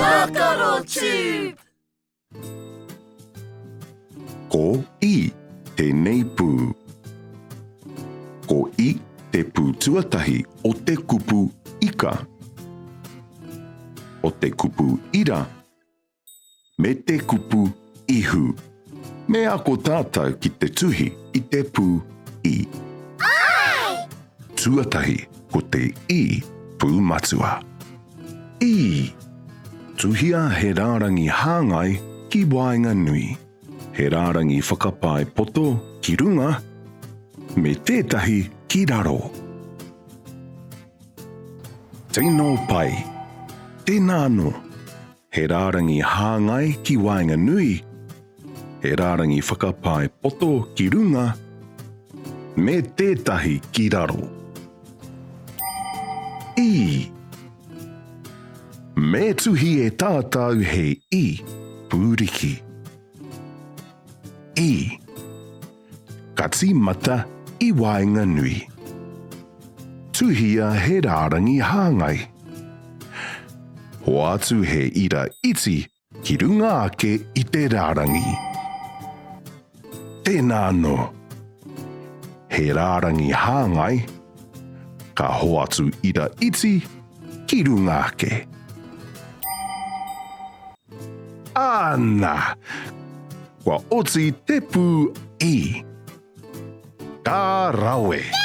Tākaro Tube! Ko I tēnei pū. Ko I te pū tuatahi o te kupu ika, o te kupu ira me te kupu ihu. Me ako tātou ki te tuhi i te pū I. Tuatahi ko te I pū matua. I. Tuhia he rārangi hāngai ki waenganui, he rārangi whakapae poto ki runga, me tētahi ki raro. Tino pai! Tēnā anō! He rārangi hāngai ki waenganui, he rārangi whakapae poto ki runga, me tētahi ki raro. I. Me tuhi e tātou he i pūriki. I. Ka tīmata i waenganui. Tuhia he rārangi hāngai. Hoatu he ira iti ki runga ake i te rārangi. Tēnā anō. He rārangi hāngai, ka hoatu ira iti ki runga ake. Ana! Kua oti te pū i. Ka rawe!